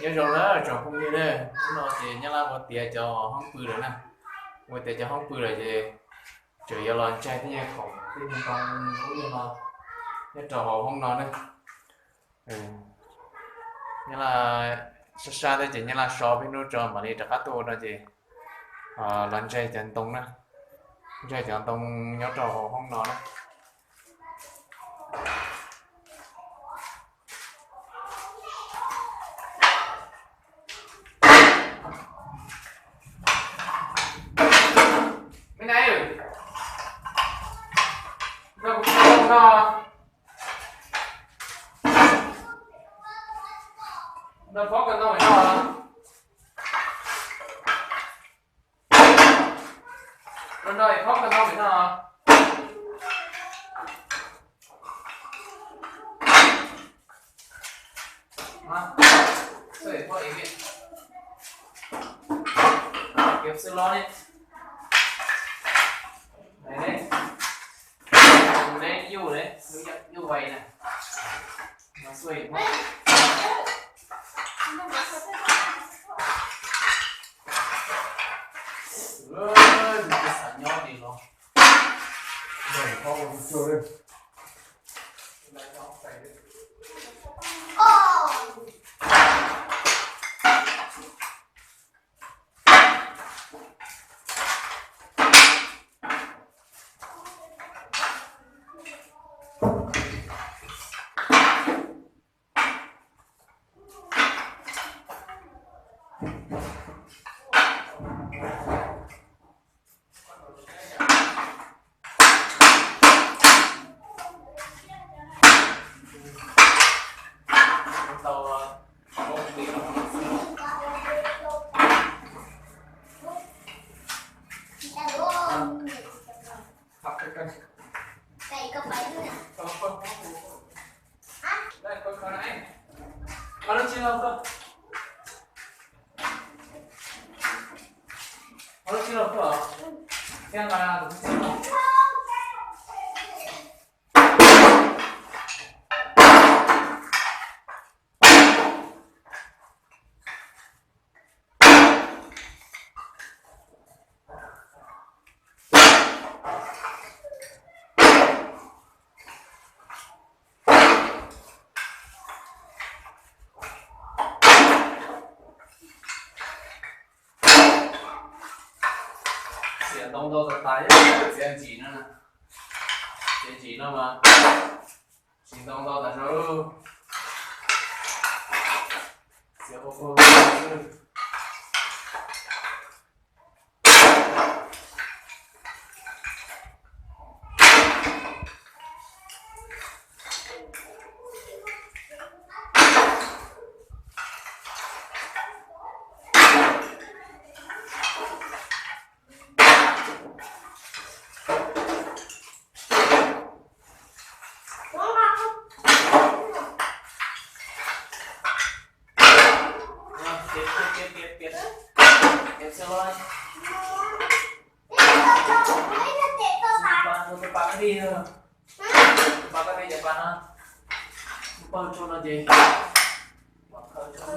Nyob zoo na tsoom phooj ywg na, hnub no ces Nyab Laj ua tiav cov hoob pw lawm na. Ua tiav cov hoob pw lawm ces tseem yuav los ntsaig tej nyuag khoom tej nyuag ntoo ub nyuag no nyob rau hauv hoob no na. Nyab Laj sab sab thiab ces Nyab Laj so peb hnub tso mam li rov qab tuaj ua no ces los ntsaig cov ntoo na, ntsaig cov ntoo nyob rau hauv hoob no na. Me na, nrog kuv no, nrog phob ko no no. Rau no es phob ko no no. Xwb phob es kiag, kiag xwb los ne. Neb, neb yuj ne, yuj vais na. No xwb phob. Xav nyob li los. Txiav ntoo ntau tas tas, txiav ntsim no, txiav ntsim no mas tsis ntoo ntau tas zog. Txiav ua pawg xwb. Tus pab, tus pab kab dij, tus pab kab dij cov pas no, tus pawg tso no ces pom khaws tso.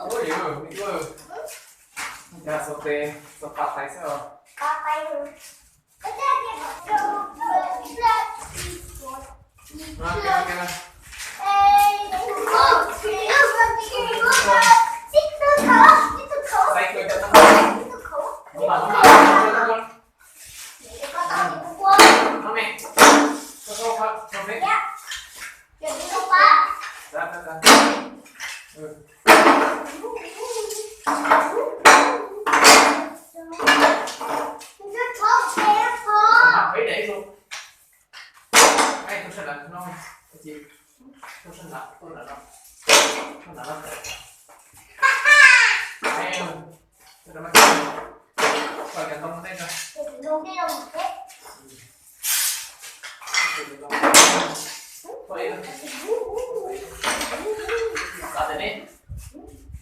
Ua li, cas xav tes xav pas tais xwb os.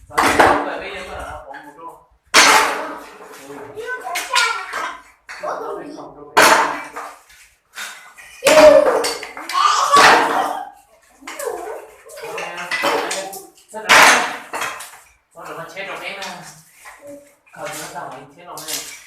Txhob rov qab tsheb rau peb na. Kho tsis tau tau los tsheb los ne.